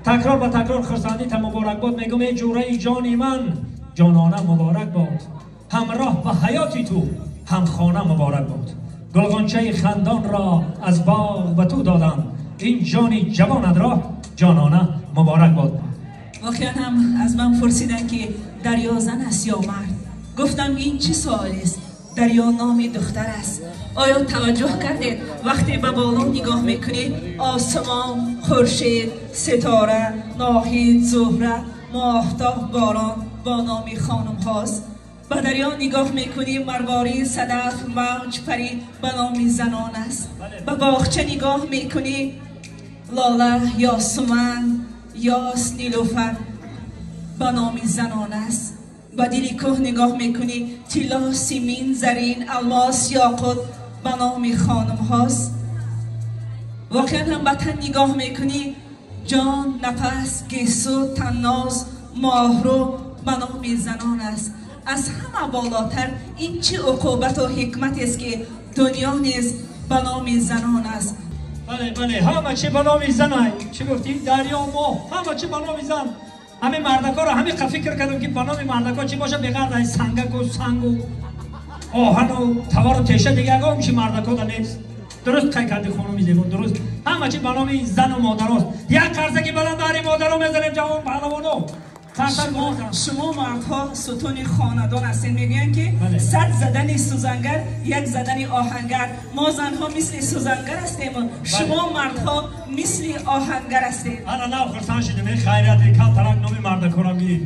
Такрор ба такрор хурсандита муборак бод мегӯм, эй ҷураи ҷони ман, ҷонона муборак бод. Ҳамроҳ ба ҳаёти ту ҳамхона муборак бод. Гулғончаи хандонро аз боғ ба ту додам, ин ҷони ҷавонатро ҷонона муборак бод. Воқеан ҳам аз ман пурсиданд, ки дарё зан аст ё мард. Гуфтам, ин чӣ суолест? Дарё номи духтар аст. Оё таваҷҷӯҳ кардед, вақте ба боло нигоҳ мекунед, осмон, хуршед, ситора, ноҳид, зуҳра, моҳтоб, борон бо номи хонумҳост? Ба дарё нигоҳ мекунӣ, марворид, садаф, мавҷ, парӣ ба номи занон аст. Ба боғча нигоҳ мекунӣ, лола, ёсуман, ёс, нилуфар ба номи занон аст. Ба дили кӯҳ нигоҳ мекунӣ, тилло, симин, зарин, алмос, ёқут ба номи хонумҳост. Воқеан ҳам ба тан нигоҳ мекунӣ, ҷон, нафас, гесу, танноз, моҳрӯ ба номи занон аст. Аз ҳама болотар ин чӣ уқубату ҳикматест, ки дунё низ ба номи занон аст. Бале, бале, ҳама чи ба номи занай. Чӣ гуфтӣ? Дарё, моҳ, ҳама чи ба номи зан. Ҳамин мардакоро ҳамин қа фикр кардам, ки ба номи мардако чӣ боша, беғарз аз сангаку сангу оҳану тавару теша дига ягон чи мардакода нест. Дуруст қай карди, хонуми зебо, дуруст. Ҳама чи ба номи зану модарост. Як қарсаки баланд баҳри модаро мезанем, ҷавон паҳлавоно. Шумо мардҳо сутуни хонадон ҳастед. Мегӯянд, ки 100 задани сӯзангар, як задани оҳангар. Мо занҳо мисли сӯзангар ҳастему шумо мардҳо мисли оҳангар ҳастед. Ана нав хурсанд шидем, хайрияти камтарак номи мардакорам гирифт.